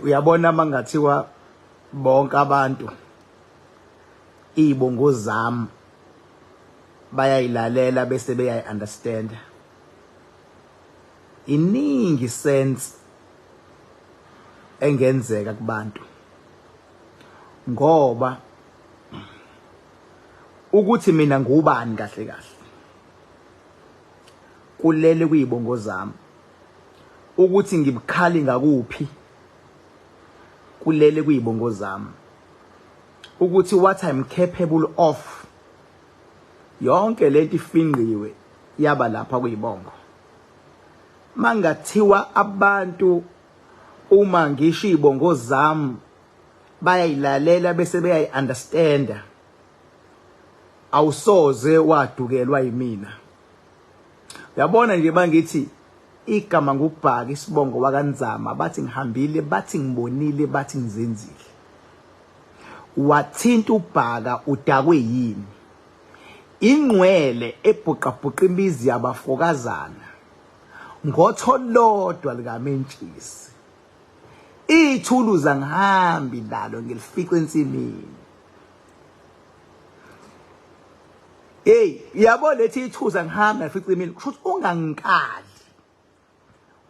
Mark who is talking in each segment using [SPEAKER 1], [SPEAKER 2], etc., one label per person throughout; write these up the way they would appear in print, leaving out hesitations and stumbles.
[SPEAKER 1] Uyabona mangathiwa bonke abantu izibongo zami bayayilalela bese beyayi understand. Iningi sense engenzeka kubantu ngoba ukuthi mina ngubani kahle kahle kulele kuyibongo zami ukuthi ngibukhali ngakuphi kulele kuyibongo zami ukuthi what I'm capable of yonke lento ifingqiwe yaba lapha kuyibongo. Mangathiwa abantu uma ngisho izibongo zami bayayilalela bese beyayi-understanda, awusoze wadukelwa yimina. Uyabona nje bangithi igama ngubhaka isibongo wakaNzama, bathi ngihambile, bathi ngibonile, bathi ngizenzile. Wathinta ubhaka udakwe yini? Ingqwele ebhuqabhuqa imizi yabafokazana ngotho lodwa likamentshisi. Ithuluzi angihambi nalo ngilifica ensimini. Hey, yabo lethi ithuza ngihamba ngifica imini kusho ukuthi ungangikali.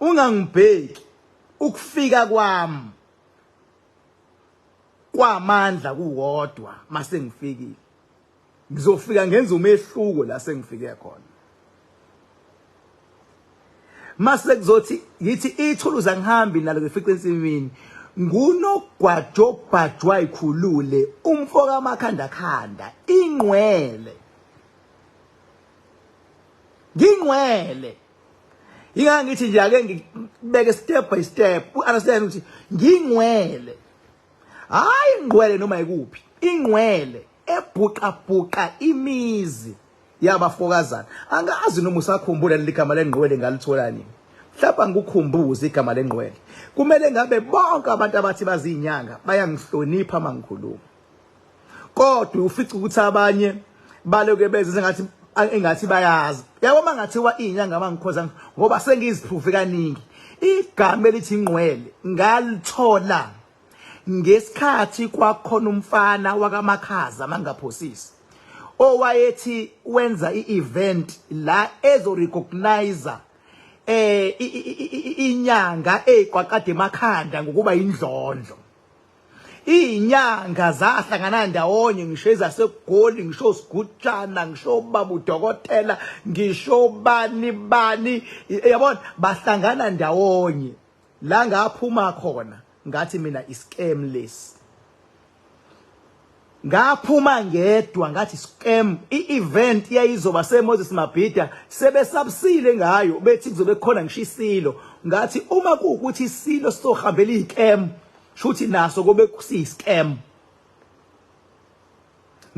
[SPEAKER 1] Ungangibheki ukufika kwami kwamandla kuwodwa mase ngifikile. Ngizofika ngenza umehluko la sengifike khona. Mase kuzothi yithi ithuluzi angihambi nalo ngifica ensimini ngunogwajo bhajwa ikhulule umfo kamakhanda khanda ingqwele ngingqwele. Ingeke ngithi nje ake ngibeke step by step u-understand ukuthi ngingqwele, hayi ingqwele noma ikuphi, ingqwele ebhuqabhuqa imizi yabafokazana. Angazi noma usakhumbula leli gama lengqwele ngalithola nini. Mhlawumbe angikukhumbuze igama lengqwele. Kumele ngabe bonke abantu abathi bazinyanga bayangihlonipha uma ngikhuluma, kodwa ufica ukuthi abanye baloke beze sengathi engathi bayazi. Yabo uma ngathiwa iy'nyanga bangikhoza ngoba sengiziphruve kaningi igama elithi ingqwele ngalithola ngesikhathi kwakhona umfana wakaMakhaza mangaphosisi owayethi wenza i-event la ezo-recognize inyanga eyiqwaqade emakhanda ngokuba indlondlo. Izinyanga zahlangana ndawonye, ngisho ezaseGoli, ngisho Sigujana, ngisho baba udokotela, ngisho bani bani, yabona bahlangana ndawonye. La ngaphuma khona ngathi mina iscam lesi. Ngaphuma ngedwa ngathi scam. I-event yayizoba seMoses Mabhida, sebesabusile ngayo bethi kuzobe khona ngisho isilo. Ngathi uma kuwukuthi isilo sizohambela icam, shuthi naso kube kusiyi-scam.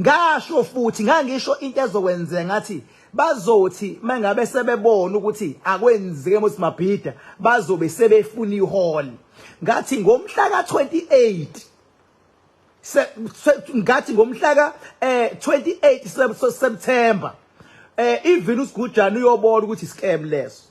[SPEAKER 1] Ngasho futhi ngangisho into ezokwenzeka, ngathi bazothi mangabe sebebona ukuthi akwenzeke eMoses Mabhida bazobe sebefuna ihall. Ngathi ngomhla ka-28 ngathi ngomhla ka 28 September even uSigujana uyobona ukuthi scam leso.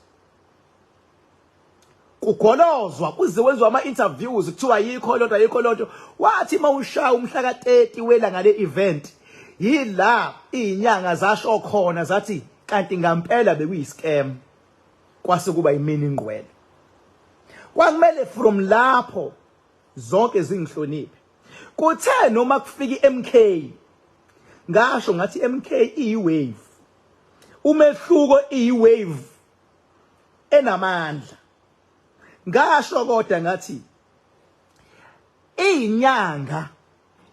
[SPEAKER 1] Kugolozwa kuze wenziwa ama interviews kuthiwa ayikho lonto, ayikho lonto. Wathi mawushaya umhla ka30 welanga le event, yila izinyanga zasho khona zathi kanti ngampela bekuyi scam. Kwase kuba imini ingqwele. Kwakumele from lapho zonke zingihloniphe. Kuthe noma kufika iMK, ngasho ngathi iMK iyi-wave, umehluko iyi-wave enamandla. Ngasho kodwa ngathi izinyanga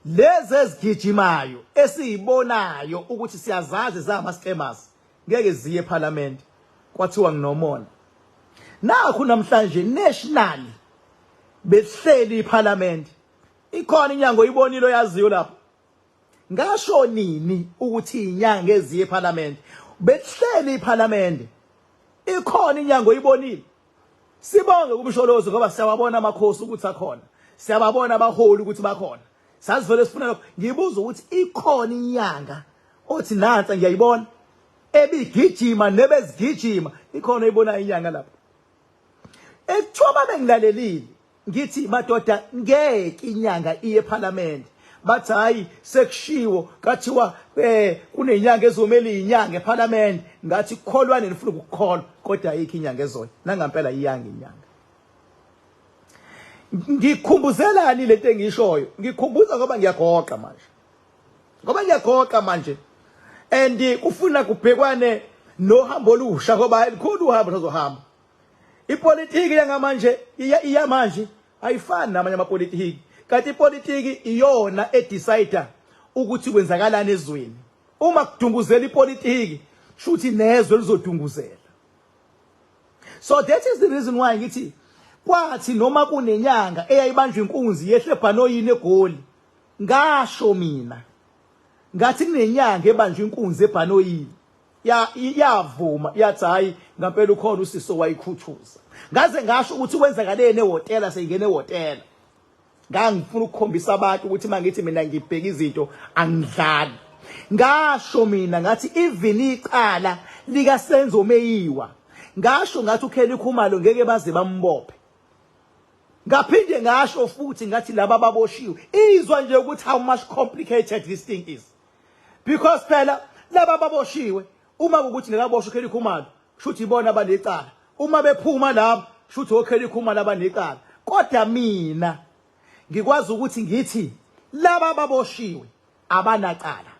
[SPEAKER 1] lezi ezigijimayo esizibonayo ukuthi siyazazi zama scammers ngeke ziye eParliament. Kwathiwa nginomona. Nakhu namhlanje national besihleli iParliament, ikhona inyanga oyibonile oyaziyo lapho? Ngasho nini ukuthi inyanga eziye eParliament? Besihleli iParliament, ikhona inyanga oyibonile? Sibonge kuMsholozi ngoba siyawabona amakhosi ukuthi akhona, siyababona abaholi ukuthi bakhona, sazivele sifuna lokho. Ngibuza ukuthi ikhona inyanga othi nansi ngiyayibona ebigijima nebezigijima, ikhona oyibona inyanga lapho ekuthiwa babengilalelile? Ngithi madoda, ngeke inyanga iye eParliament. Bathi hayi, sekushiwo kathiwa kunenyanga ezomela inyanga eParliament. Ngathi kholwane nifuna ukukholwa, kodwa ayikho inyanga ezoya. Nangampela iyanga inyanga. Ngikhumbuzelani lento engishoyo? Ngikhumbuza ngoba ngiyagoqa manje. Ngoba ngiyagoqa manje. And kufuna kubhekwane nohambo olusha, ngoba elikhulu uhambo sazohamba. Ipolitiki yangamanje iyamanje ayifani namanye amapolitiki. Kanti ipolitiki iyona edecide ukuthi kwenzakalani ezweni. Uma kudunguzela ipolitiki, shuthi nezwe lizodunguzela. So that is the reason why ngithi kwathi noma kunenyanga eyayibanjwa inkunzi yehle ebhanoyini eGoli, ngasho mina ngathi kunenyanga ebanjwa inkunzi ebhanoyini, ya yavuma yathi hayi, ngampela ukhona usiso wayikhuthuza. Ngaze ngasho ukuthi kwenzakaleni ehhotela, seyingena ehhotela. Ngangifuna ukukhombisa abantu ukuthi mangithi mina ngibheka izinto angidlali. Ngasho mina ngathi even icala lika Senzo Meyiwa, ngasho ngathi uKelly Khumalo ngeke baze bambophe. Ngaphinde ngasho futhi ngathi laba ababoshiwe, izwa nje ukuthi how much complicated this thing is, because phela laba ababoshiwe, uma kukuthi ngekaboshwa uKelly Khumalo, kushuthi ibona abanecala. Uma bephuma labo, kushuthi oKelly Khumalo abanecala. Kodwa mina ngikwazi ukuthi ngithi laba ababoshiwe abanacala,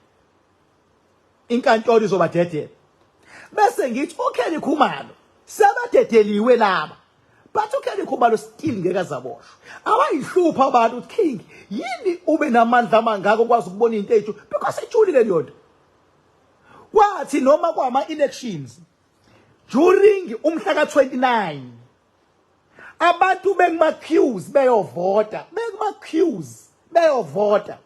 [SPEAKER 1] inkantolo izobadedela. Bese ngithi uKelly Khumalo sebadedeliwe laba, but uKelly Khumalo still ngeke azaboshwa. Awayihlupha abantu ukuthi king yini ube namandla amangaka ukwazi ukubona into ethu, because ijulile leyo nto. Kwathi noma kwama elections during umhla ka29, abantu bekuma queues beyovota, bekuma queues beyovota,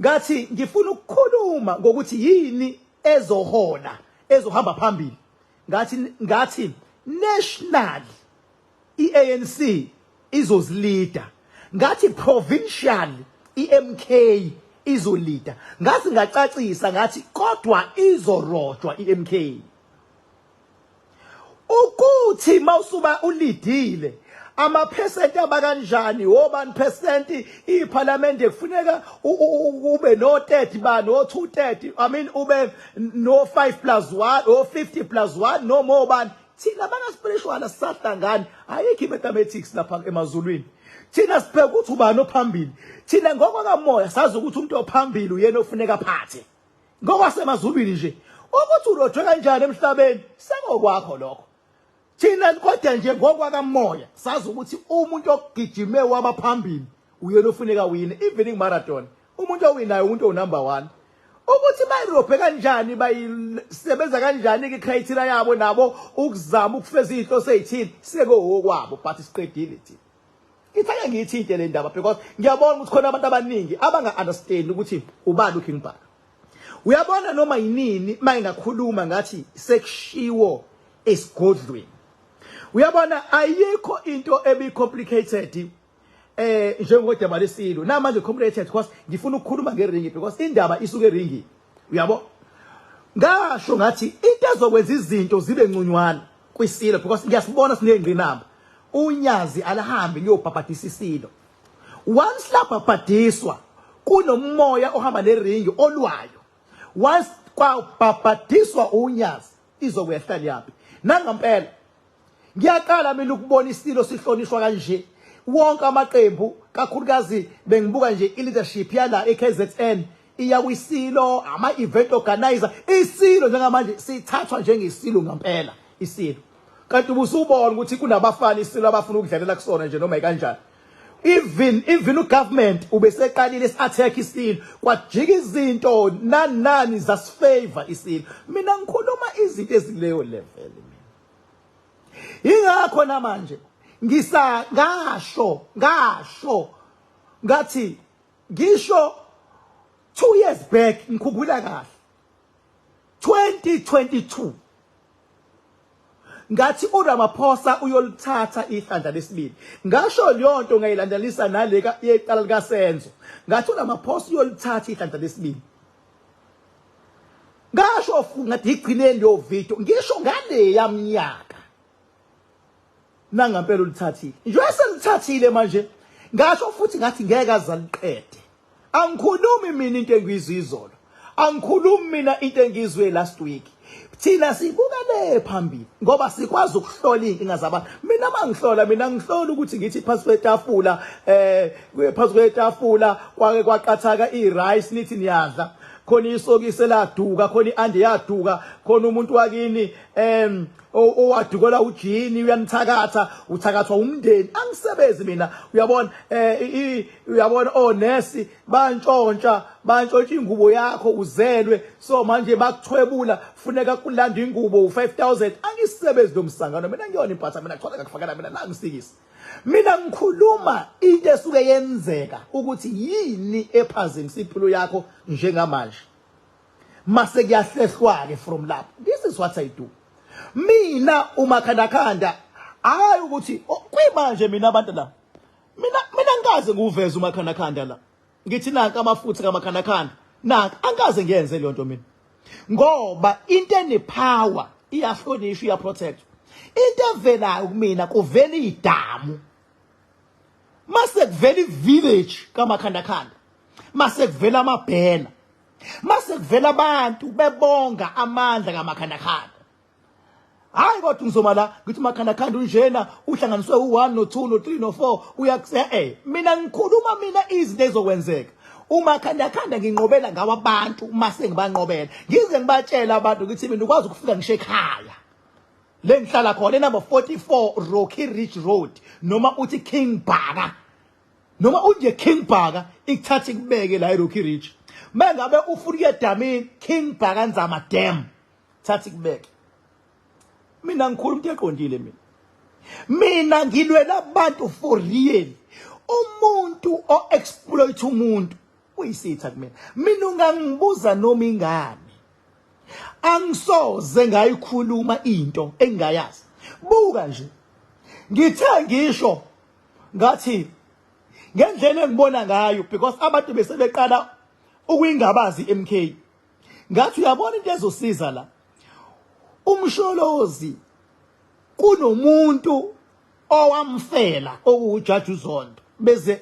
[SPEAKER 1] ngathi ngifuna ukukhuluma ngokuthi yini ezohola, ezohamba phambili. Ngathi national iANC izozilida, ngathi provincial iMK izolida. Ngathi ngacacisa ngathi kodwa izorojwa iMK, ukuthi mawusuba ulidile amaphesenti aba kanjani, obani percent iParliament kufuneka ube no 30 ba no 230, I mean ube no 5 plus 1 or 50 plus 1 no more bani. Thina baka spiritual sisahlangani, ayikho mathematics lapha emazulwini. Thina sibheka ukuthi ubani ophambili. Thina ngokwakamoya sazi ukuthi umuntu ophambili uyena ofuneka aphathe ngokwasemazulwini nje. Ukuthi urojwe kanjani emhlabeni sekokwakho lokho. Thina kodwa nje ngokwakamoya sazi ukuthi umuntu ogijime waba phambili uyena ofuneka wine. Even marathon, umuntu owinayo umuntu onumber 1. Ukuthi bayirobhe kanjani, bayisebenza kanjani i-criteria yabo nabo ukuzama ukufeza izinhloso ezithile, sekuwokwabo, but siqedile thina. Ngithake ngiyithinte le ndaba because ngiyabona ukuthi khona abantu abaningi abanga-understand ukuthi ubani uKing Bhaka. Uyabona, noma yinini mayingakhuluma ngathi sekushiwo esigodlweni, uyabona, ayikho into ebi complicated njengodaba lesilo. Namanje complicated because ngifuna ukukhuluma ngeringi, because indaba isuke eringi, uyabo. Ngasho ngathi into ezokwenza izinto zibe ngconywana kwisilo, because ngiyasibona sinengqinamba, unyazi alihambi liyobhabhadisa isilo. Once labhabhadiswa, kunomoya ohamba neringi olwayo. Once kwabhabhadiswa unyazi, izokwehla liyaphi? Nangampela ngiyaqala mina ukubona isilo sihlonishwa kanje, wonke amaqembu, kakhulukazi bengibuka nje i-leadership yala eKZN iya kwisilo, ama-event organizer. Isilo njengamanje sithathwa njengesilo ngampela isilo, kanti ubusubona ukuthi kunabafana isilo abafuna ukudlalela kusona nje noma ikanjani. Even ugovernment ubeseqalile si-attack isilo, kwajika izinto nani nani zasifavor isilo. Mina ngikhuluma izinto ezileyo level mina. Ingakho namanje ngisa ngasho ngathi, ngisho 2 years back, ngikhumbula kahle, 2022, ngathi uRamaphosa uyolithatha ihlandla lesibili. Ngasho leyo nto, ngayilandelisa nale yecala likaSenzo. Ngathi uRamaphosa uyolithatha ihlandla lesibili. Ngasho futhi ngathi igcineni leyo video, ngisho ngale yaminyaka. Nangampela ulithathile. Njengoba selithathile manje ngasho futhi ngathi ngeke azaliqede. Angikhulumi mina into engiyizwe izolo. Angikhulumi mina into engiyizwe last week. Thina sibuka le phambili ngoba sikwazi ukuhlola inkinga zabantu. Mina mangihlola mina ngihlola ukuthi ngithi phansi kwetafula phansi kwetafula kwake kwaqathaka i-rice nithi niyadla. Khona isokisi laduka, khona i-andi yaduka, khona umuntu wakini owadukela ujini uyanithakatha, uthakathwa umndeni. Angisebenzi mina, uyabona uyabona onesi bantshontsha, bantshontsha ingubo yakho uzelwe, so manje bakuthwebula funeka kulanda ingubo u5000. Angisebenzi lo msangano mina, ngiyona impatha mina, chona ngakufakela mina la ngisikisa. Mina ngikhuluma into esuke yenzeka ukuthi yini ephazimisa impilo yakho njengamanje. Mase kuyahlehlwa ke from lapho. This is what I do. Mina umakhandakhanda hayi ukuthi kuyimanje mina abantu la. Mina ngikaze nguveze umakhandakhanda la. Ngithi nanka amafutha kamakhandakhanda. Nanka angikaze ngiyenze leyo nto mina. Ngoba into enepower iyahlonishwa, iyaprotect. Into evelayo kumina kuvela idamu. Mase kuvela ivillage kamakhandakhanda. Mase kuvela amabhena. Mase kuvela abantu bebonga amandla kamakhandakhanda. Hayi kodwa ngizoma la ngithi umakhandakhanda unjena uhlanganiswe u1 no2 no3 no4 uyakusee. Mina ngikhuluma mina izinto ezokwenzeka. Umakhandakhanda nginqobela ngawo abantu mase ngibanqobela. Ngize ngibatshela abantu ngithi mina ukwazi ukufika ngisho ekhaya. Le ngihlala khona number 44 Rocky Ridge Road noma uthi King Bhaka. Noma unje King Bhaka ikuthatha ikubeke la eRocky Ridge. Mengabe ufuna ukuya edamini King Bhaka Nzama Dam thatha ikubeke. Mina ngikhuluma into eqondile mina. Mina ngilwela abantu for real. Umuntu o-exploit umuntu uyisitha kumina. Mina ungangibuza noma ingane. Angisoze ngayikhuluma into engingayazi. Buka nje. Ngithe ngisho ngathi ngendlela engibona ngayo because abantu bese beqala ukuyingabazi MK. Ngathi uyabona into ezosiza la. Umsholozi kunomuntu owamfela okuwujaji uZondo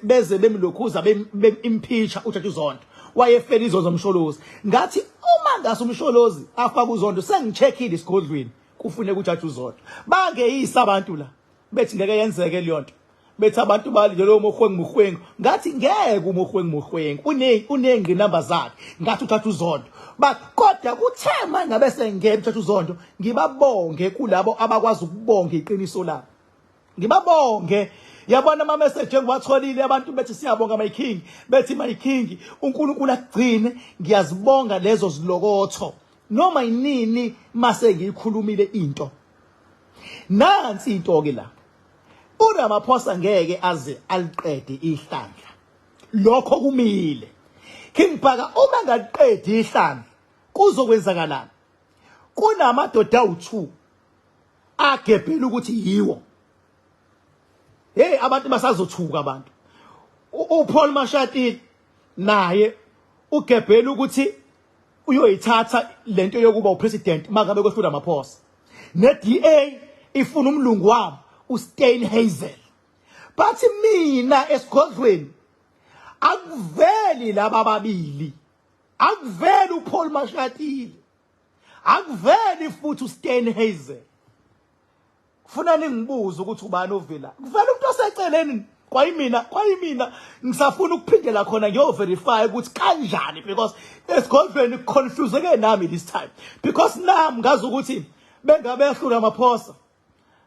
[SPEAKER 1] beze bemlokhuza bemimpeacha ujaji uZondo wayefela izozo zomsholozi. Ngathi uma ngase umsholozi afaka uZondo sengicheckile isigodlweni kufuneka ujaji uZondo. Bangeyisa abantu la bethi ngeke yenzeke leyo nto, bethi abantu balinde lowo Mogoeng Mogoeng. Ngathi ngeke uMogoeng Mogoeng uney'ngqinamba zakhe. Ngathi uthatha uZondo kodwa kuthe mangabe sengena uthatha uZondo ngibabonge kulabo abakwazi ukubonga iqiniso labo. Ngibabonge. Yabona ama message engiwatholile abantu bethi siyabonga my king, bethi my king uNkulunkulu akugcine. Ngiyazibonga lezo zilokotho noma yinini mase ngiyikhulumile into. Nansi into ke la. uRamaphosa ngeke aze aliqede ihlandla. Lokho kumile. King Bhaka uma engaliqedi ihlandla kuzokwenzakalani? Kunamadoda awu2 agebhela ukuthi yiwo. Hey abantu basazothuka abantu. uPaul Mashatile naye ugebhela ukuthi uyoyithatha lento yokuba upresident mangabe kwehlula Ramaphosa. Ne-DA ifuna umlungu wabo uSteenhuisen. Bathi mina esigodlweni akuveli laba ababili. Akuveli uPaul Mashatile. Akuveli futhi uSteenhuisen. Kufuna ningibuze ukuthi ubani ovela. Kuvela umuntu oseceleni kwayimina ngisafuna ukuphindela khona ngiyo verify ukuthi kanjani because esigodlweni confuseke nami this time because nami ngazi ukuthi bengabe ehlula Ramaphosa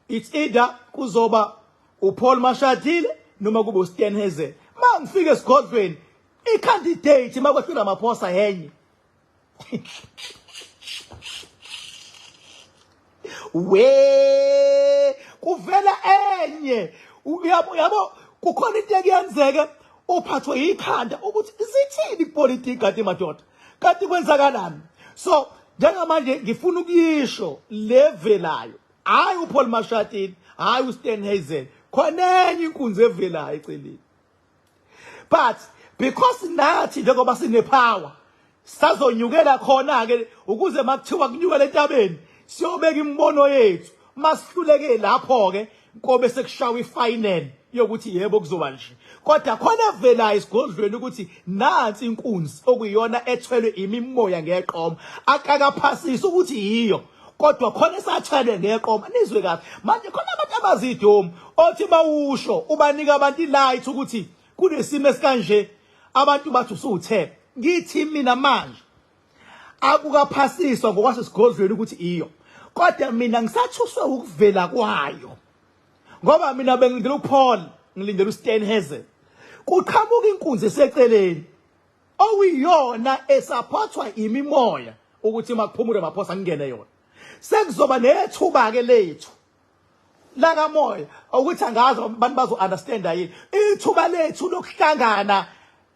[SPEAKER 1] it's either kuzoba uPaul Mashatile noma kube uSteenhuisen. Mangifika esigodlweni i-candidate makwehlula Ramaphosa yenye we kuvela enye. Uyabo kukhona into ekuyenzeke uphathwe ikhanda ukuthi isithini ipolitiki kanti madoda kanti kwenzakalani. So njengamanje ngifuna ukuyisho levelayo, hayi uPaul Mashatile, hayi uSteenhuisen, khona enye inkunzi evelayo eceleni. But because nathi njengoba sine power sazonyukela khona ke ukuze makuthiwa kunyukela entabeni siyobeka imbono yethu. Masihluleke lapho ke Kobe sekushawa ifinal yokuthi yebo kuzoba nje, kodwa khona evelayo esigodlweni ukuthi nansi inkunzi okuyiyona ethwelwe imimoya ngeqoma, akakaphasisi ukuthi yiyo, kodwa khona esathwelwe ngeqoma. Nizwe kahle manje, khona abantu abazidomu othi mawusho ubanika abantu ilight ukuthi kunesimo esikanje, abantu bathi usuthe. Ngithi mina manje akukaphasiswa ngokwasesigodlweni ukuthi iyo, kodwa mina ngisathuswe ukuvela kwayo, ngoba mina bengilindele uPaul, ngilindele uSteenhuisen, kuqhamuka inkunzi eseceleni okuyiyona esaphathwa imimoya ukuthi makuphumule Ramaphosa ngingene yona. Sekuzoba nethuba ke lethu lakamoya ukuthi angazi abantu bazo understand yini ithuba lethu lokuhlangana,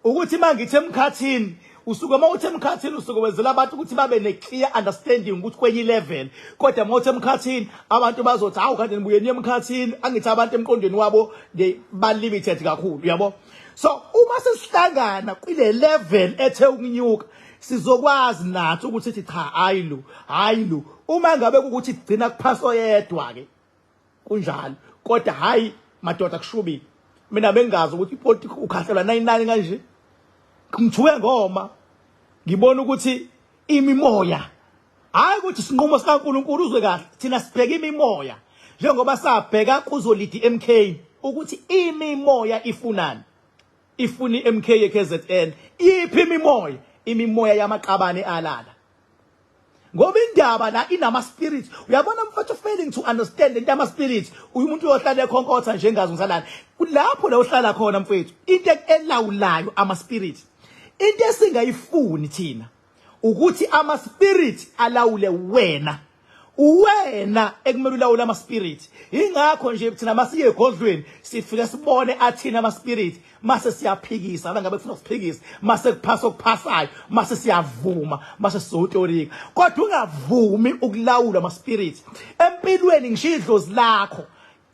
[SPEAKER 1] ukuthi mangithi emkhathini usuke, uma uthi emkhathini usuke wenzela abantu ukuthi babe ne-clear understanding ukuthi kwenye level, kodwa uma uthi emkhathini abantu bazothi, "Hawu, kanti nibuye niye emkhathini?" Angithi abantu emqondweni wabo they ba limited kakhulu, uyabo? So uma sesihlangana kule level ethe ukunyuka, sizokwazi nathi ukuthi sithi cha, hayi lo, hayi lo. Uma ngabe ukuthi kugcina kuphasa oyedwa ke kunjalo, kodwa hayi madoda, kushubile. Mina bengazi ukuthi ipolitiki ukhahlelwa 99 kanje. Ngithuke ngoma ngibona ukuthi imimoya, hayi ukuthi isinqumo sikaNkuluNkulu. Uzwe kahle, thina sibheka imimoya njengoba sabheka kuzolidi MK ukuthi imimoya ifunani, ifuna iMK yeKZN. Iphi imimoya? Imimoya yamaqabane alala, ngoba indaba la inama spirits. Uyabona mfethu, failing to understand into ama spirits, umuntu uyohlala ekhonkotha njengazi ngisalana kulapho la uhlala khona mfethu. Into elawulayo ama spirits, into esingayifuni thina ukuthi ama spirit alawule wena, wena ekumele ulawule ama spirit. Ingakho nje thina masiye egodlweni sifike sibone athina ama spirit, mase siyaphikisa abangabe kufuna ukusiphikisa, mase kuphasa okuphasayo, mase siyavuma, mase sizotolika. Kodwa ungavumi ukulawula ama spirit empilweni. Ngisho idlozi lakho,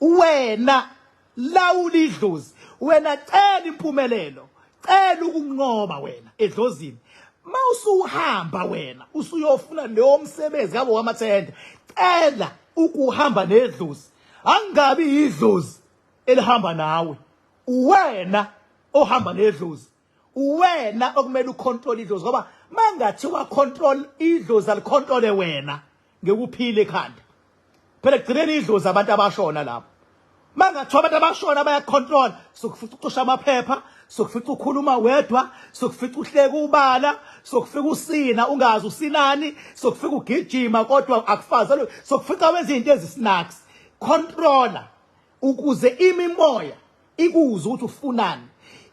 [SPEAKER 1] wena lawula idlozi. Wena cela impumelelo, cela ukunqoba wena edlozini. Mawusuhamba wena usuyofuna leyo msebenzi ngabo wamathenda, cela ukuhamba nedlozi, angabi idlozi elihamba nawe. Uwena ohamba nedlozi, uwena okumele ucontrol idlozi, ngoba mangathiwa control idlozi alicontrole wena, ngeke uphile ekhanda. Phela kugcineni idlozi abantu abashona lapho, mangathiwa abantu abashona bayacontrol, sokufica ucosha amaphepha, sokufica ukhuluma wedwa, sokufica uhleka ubala, sokufika usina ungazi usinani, sokufika ugijima kodwa akufazelwe, sokufica wenza izinto ezisnacks. Controller ukuze imimoya ikuzwe ukuthi ufunani.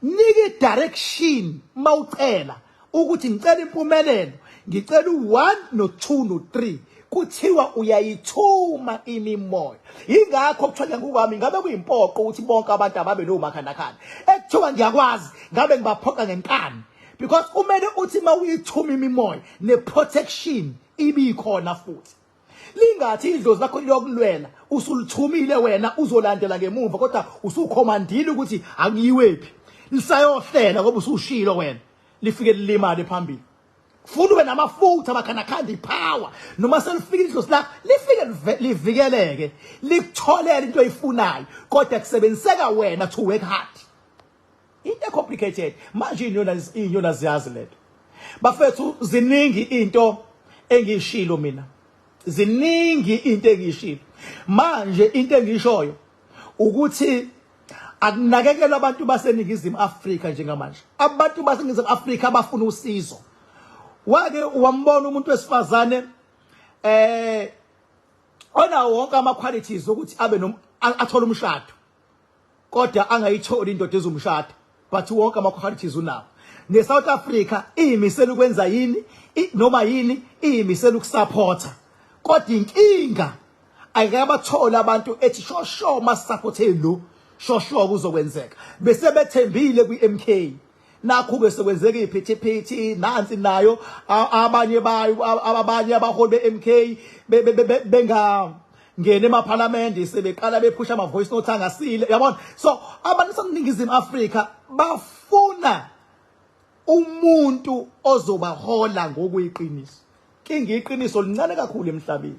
[SPEAKER 1] Nika i-direction mawucela ukuthi ngicela impumelelo, ngicela u1 no2 no3, kuthiwa uyayithuma imimoya. Ingakho kuthiwa ngokwami ngabe kuyimpoqo ukuthi bonke abantu ababe nomakhandakhanda ekuthiwa ngiyakwazi ngabe ngibaphoqa ngenkani, because kumele uthi mawuyithuma imimoya ne-protection ibikhona futhi. Lingathi idlozi lakho liyokulwela usulithumile, wena uzolandela ngemuva, kodwa usukhomandile ukuthi akuyiwephi, lisayohlela ngoba usushilo wena, lifike lilimale phambili. Funa ube namafutha amakhandakhanda, ipower, noma selifika idlozi lakho lifike livikeleke, likutholele into oyifunayo, kodwa kusebenziseka wena to work hard. Into complicated manje, inyona ziyazi lento bafethu. Ziningi into engiyishilo mina, ziningi into engiyishilo. Manje into engiyishoyo ukuthi akunakekelwa abantu baseNingizimu Afrika njengamanje. Abantu baseNingizimu Afrika bafuna usizo. Wake wambona umuntu wesifazane onawo wonke ama qualities ukuthi abe no athole umshado, kodwa angayitholi indoda ezomshada, but wonke ama qualities unawo? Ne-South Africa iyimisela ukwenza yini noma yini, iyimisela ukusupporta, kodwa inkinga ayikabathola abantu ethi shosho masupporte lo, shosho kuzokwenzeka. Bese bethembile kwi-MK, nakho ke sekwenzeka iphithiphithi nansi nayo, abanye bayo, abanye abaholi be-MK benga ngene emaphalamende, sebeqala bephusha ama voice note angasile, yabona? So abantu baseNingizimu Afrika bafuna umuntu ozobahola ngokuyiqiniso. Kinga iqiniso lincane kakhulu emhlabeni.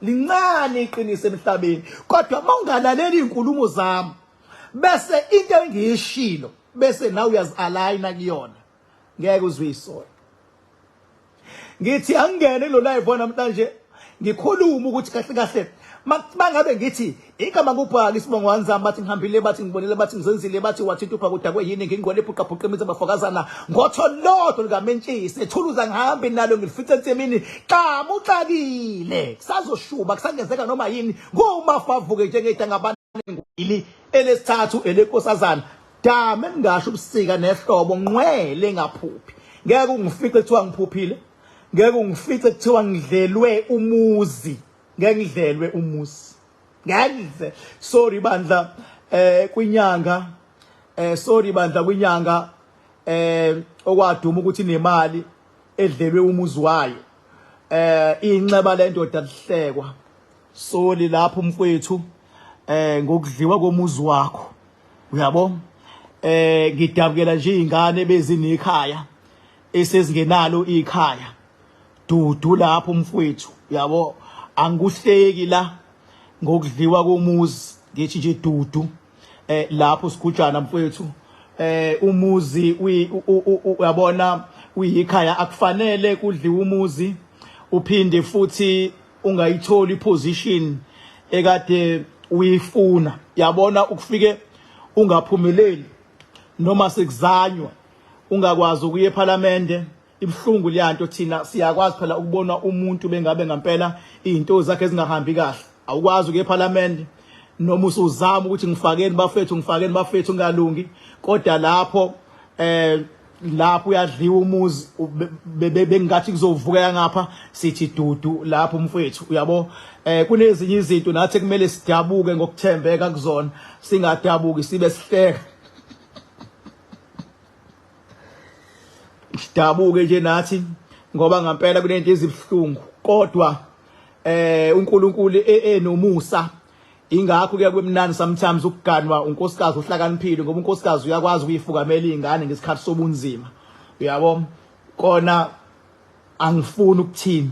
[SPEAKER 1] Lincane iqiniso emhlabeni, kodwa uma ungalaleli izinkulumo zami bese into engiyishilo bese nawe uyazi-aligna kuyona, ngeke uzwe isona. Ngithi angingene kulo live namhlanje ngikhuluma ukuthi kahle kahle mangabe ngithi igama kubhala isibongo wanzama, bathi ngihambile, bathi ngibonile, bathi ngizenzile, bathi wathi intupha kudakwe yini, ngingqwele iphuqaphuqa imithi abafokazana ngotho lodwa likamentshisi ethuluza, ngihambe nalo ngilifice ensimini xamuxakile, kusazoshuba, kusangenzeka noma yini, ngumafavuke njengedanga ngwili elesithathu elenkosazana dame ngingasho ubusika nehlobo, nqwele ngaphuphi. Ngeke ungifice kuthiwa ngiphuphile, ngeke ungifice kuthiwa ngidlelwe umuzi, ngeke ngidlelwe umuzi, ngeke. Sorry bandla kwinyanga, sorry bandla kwinyanga okwaduma ukuthi nemali edlelwe umuzi wayo, inxeba lendoda lihlekwa. Sorry lapho mfowethu ngokudliwa komuzi wakho, uyabo. Ngidabukela nje izingane bezinekhaya esezingenalo ikhaya. Dudu lapho mfowethu, uyabo, angikuhleki la ngokudliwa komuzi, ngithi nje dudu lapho sigujana mfowethu. Umuzi uyabona uyikhaya, akufanele kudliwe umuzi uphinde futhi ungayitholi iposition ekade uyifuna. Yabona, ukufike ungaphumeleli noma sekuzanywa, ungakwazi ukuya eParliament, ibhlungu leyanto. Thina siyakwazi phela ukubona umuntu bengabe ngempela izinto zakhe zingahambi kahle, awukwazi ukuya eParliament noma usuzama ukuthi ngifakeni bafethu, ngifakeni bafethu, ngalungi, kodwa lapho uyadliwa umuzi, bengathi kuzovuka ngapha, sithi dudu lapho mfowethu, uyabo. Kunezinye izinto nathi kumele sidabuke ngokuthembeka kuzona, singadabuki sibe sihleka, sidabuke nje nathi ngoba ngempela kunento ezibuhlungu, kodwa uNkulunkulu enomusa. Ingakho kuya kwemnandi sometimes ukuganwa unkosikazi ohlakaniphile, ngoba unkosikazi uyakwazi ukuyifukamela izingane ngesikhathi sobunzima, uyabo. Kona angifuni ukuthini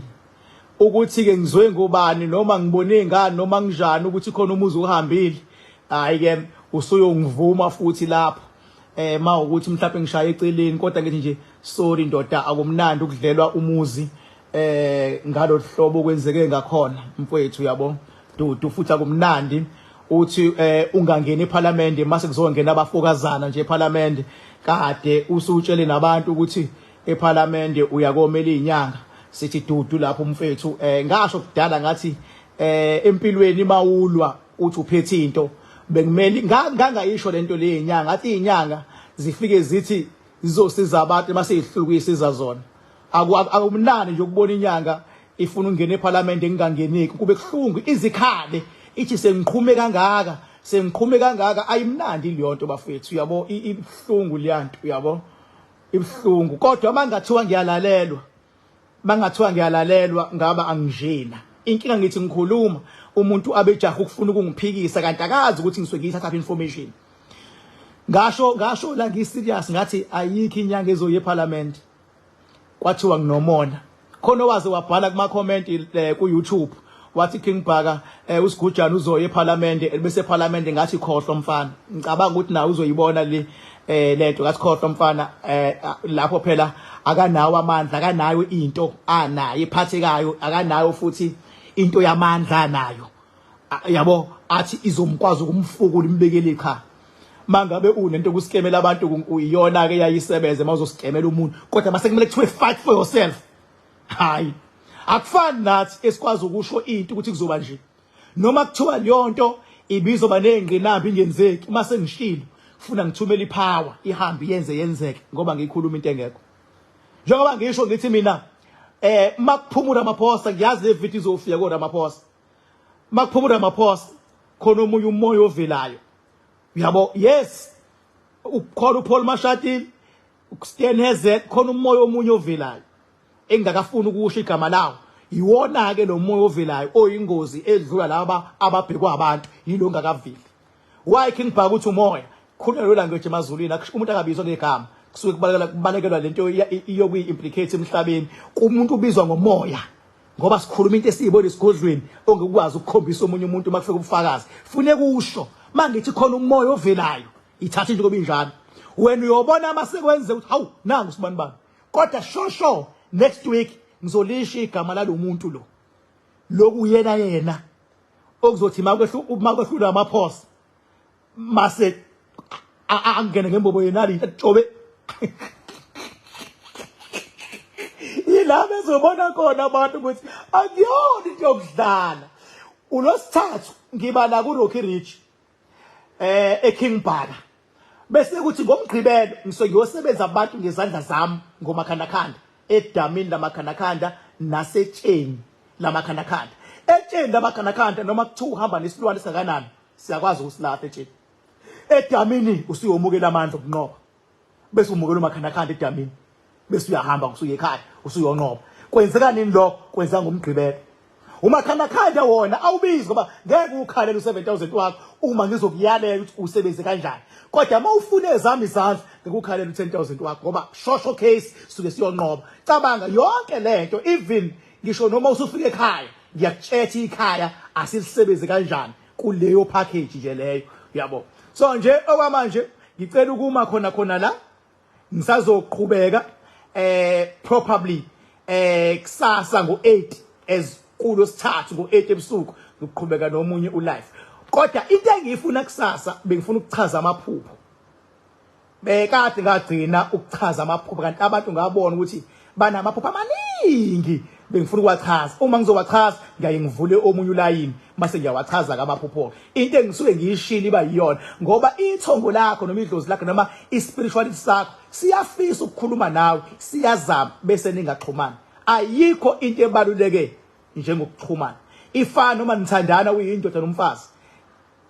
[SPEAKER 1] ukuthi ke ngizwe ngobani noma ngibone ngani noma nginjani ukuthi khona umuzi uhambile. Hayi ke, usuyongivuma futhi lapho ma ukuthi mhlawumbe ngishaya eceleni, kodwa ngithi nje sorry ndoda, akumnandi ukudlelwa umuzi ngalo hlobo kwenzeke ngakhona mfowethu, uyabo. Dudu futhi, akumnandi uthi ungangena eParliament mase kuzongena abafokazana nje eParliament, kade usutshele nabantu ukuthi eParliament uyakomela izinyanga. Sithi dudu lapho umfethu. Ngasho kudala ngathi empilweni mawulwa uthi uphethe into, bekumele ngangayisho lento le yenyanga, ngathi izinyanga zifike zithi zizosiza abantu mase ihlukisa zona. Akumnandi nje ukubona inyanga ifuna ukungena eParliament engingangeneki, kube kuhlungu, izikhale ithi sengiqhume kangaka, sengiqhume kangaka. Ayimnandi leyo nto bafethu, uyabo, ibuhlungu leyanto, uyabo, ibuhlungu. Kodwa mangathiwa ngiyalalelwa, mangathiwa ngiyalalelwa, ngaba anginjena. Inkinga ngithi ngikhuluma umuntu abejaha ukufuna ukungiphikisa, kanti akazi ukuthi ngisuke ngiyithatha information. Ngasho la ngi-serious ngathi ayikho inyanga ezoya eParliament, kwathiwa nginomona. Khona owaze wabhala kuma comment ku YouTube wathi, "King Bhaka, usigujana uzoya eParliament bese eParliament." Ngathi khohlwa mfana, ngicabanga ukuthi nawe uzoyibona le lento. Ngathi khohlwa mfana, lapho phela akanawo amandla, akanayo into anayo ephathekayo, akanayo futhi into yamandla anayo, yabo, athi izomkwazi ukumfukula imbekele. Cha, mangabe unento kusikemela abantu uyiyona ke yayisebenze mawuzosikemela umuntu, kodwa mase kumele kuthiwe fight for yourself, hayi, akufani nathi esikwazi ukusho into ukuthi kuzoba nje, noma kuthiwa leyo nto ibizoba nezingqinamba ingenzeki. Mase ngishilo kufuna ngithumele ipower ihambe yenze yenzeke, ngoba ngikhuluma into engekho. Njengoba ngisho ngithi mina makuphumula Ramaphosa, ngiyazi le video izofika ko Ramaphosa, makuphumula Ramaphosa khona omunye umoya ovelayo, uyabo. Yes, ukhona uPaul Mashatile, uSteenhuisen, khona umoya omunye ovelayo engakafuni ukusho igama lawo. Iwona ke lo moya ovelayo oyingozi edlula laba ababhekwa abantu, yilo ngakaveli. Why, King Bhaka, uthi umoya khuluma lo language emazulwini, umuntu akabizwa ngegama, kusuke kubalekelwa lento iyokuyi-implicate emhlabeni kumuntu ubizwa ngomoya. Ngoba sikhuluma into esiyibona esigodlweni ongekwazi ukukhombisa omunye umuntu uma kufika ubufakazi. Fune kusho mangithi khona umoya ovelayo, ithatha into kobe injalo. Wena uyobona uma sekwenze ukuthi hawu nangu sibani bani. Kodwa sho next week ngizolisho igama lalomuntu lo. Lokhu yena yena okuzothi makwehlula amaphosa mase angene ngembobo yenaliti atshobe yila bezobona khona abantu ukuthi akuyona into yokudlala. Ulosithathu ngiba la ku Rocky Ridge eKing Bhaka, bese kuthi ngomgqibelo ngisuke ngiyosebenza abantu ngezandla zami ngomakhandakhanda edamini lamakhandakhanda nasetsheni lamakhandakhanda. Etsheni lamakhandakhanda noma kuthiwa uhamba nesilwane esingakanani siyakwazi ukusilapha etsheni. Edamini usuyomukela amandla okunqoba, bese umukela umakhandakhanda edamini, bese uyahamba usuye ekhaya usuyonqoba. Kwenzeka nini lokho? Kwenzeka ngomgqibelo. Umakhandakhanda wona awubizi ngoba ngeke ukhalele u7000 wakho uma ngizokuyalela ukuthi usebenze kanjani. Kodwa uma ufuna ezami izandla ngikukhalela u10000 wakho ngoba shosho case suke siyonqoba. Cabanga yonke lento, even ngisho noma usufika ekhaya ngiyakutshela ikhaya asilisebenze kanjani kuleyo package nje leyo, uyabo. So nje okwamanje ngicela ukuma khona khona la, ngisazoqhubeka probably kusasa ngo8 as kulosithathu ngo8 ebusuku ngiqhubeka nomunye ulive. Kodwa into engiyifuna kusasa, bengifuna ukuchaza amaphupho. Bekade ngagcina ukuchaza amaphupho kanti abantu ngabona ukuthi banamaphupho amaningi, bengifuna ukuwachaza. Uma ngizowachaza ngiyaye ngivule omunye ulayini mase ngiyawachaza amaphupho. Into engisuke ngiyishilo iba yiyona, ngoba ithongo lakho noma idlozi lakho noma ispirituality sakho siyafisa ukukhuluma nawe, siyazama bese ningaxhumani. Ayikho into ebaluleke njengokuxhumana. Ifana noma nithandana uyindoda nomfazi,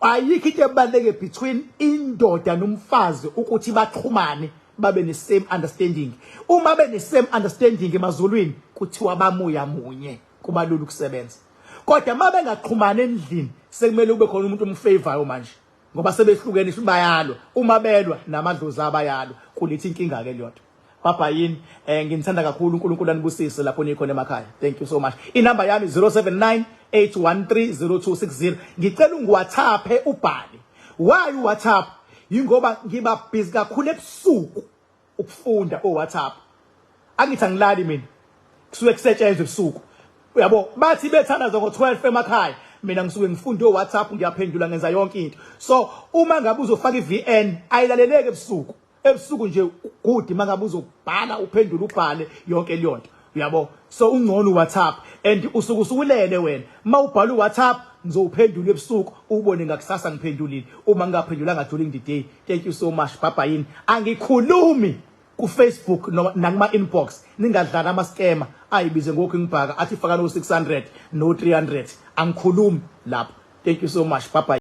[SPEAKER 1] ayikho into ebaluleke between indoda nomfazi ukuthi baxhumane babe ne same understanding. Uma bene same understanding emazulwini kuthiwa bamuya munye, kuba lula ukusebenza. Kodwa uma bengaxhumani endlini sekumele kube khona umuntu omfavorayo manje, ngoba sebehlukene bayalwa. Uma belwa namadlozi abayalwa, kuletha inkinga ke leyo nto. Baba yini, nginithanda kakhulu, uNkulunkulu anibusise lapho nikhona emakhaya. Thank you so much. Inamba yami 079 813 0260. Ngicela ungiWhatsApp ubhale. Why uWhatsApp? Yingoba ngiba busy kakhulu ebusuku ukufunda oWhatsApp. Angithi angilali mina, kusuke kusetshenzwe ebusuku, uyabo. Bathi bethandaza ngo12 emakhaya, mina ngisuke ngifunda oWhatsApp, ngiyaphendula, ngenza yonke into. So uma ngabe uzofaka iVN ayilaleleke ebusuku. Ebusuku nje good mangabe uzobhala uphendule ubhale yonke leyo nto, uyabo. So ungcono uWhatsApp and usuke usukulele wena mawubhala uWhatsApp, ngizowuphendula ebusuku ubone ngakusasa ngiphendulile uma ngingaphendulanga during the day. Thank you so much, bye yini. Angikhulumi ku Facebook noma nakuma inbox, ningadlala ama scammer ayibize ngokho ngibhaka athi faka no 600 no 300, angikhulumi lapho. Thank you so much, bye bye.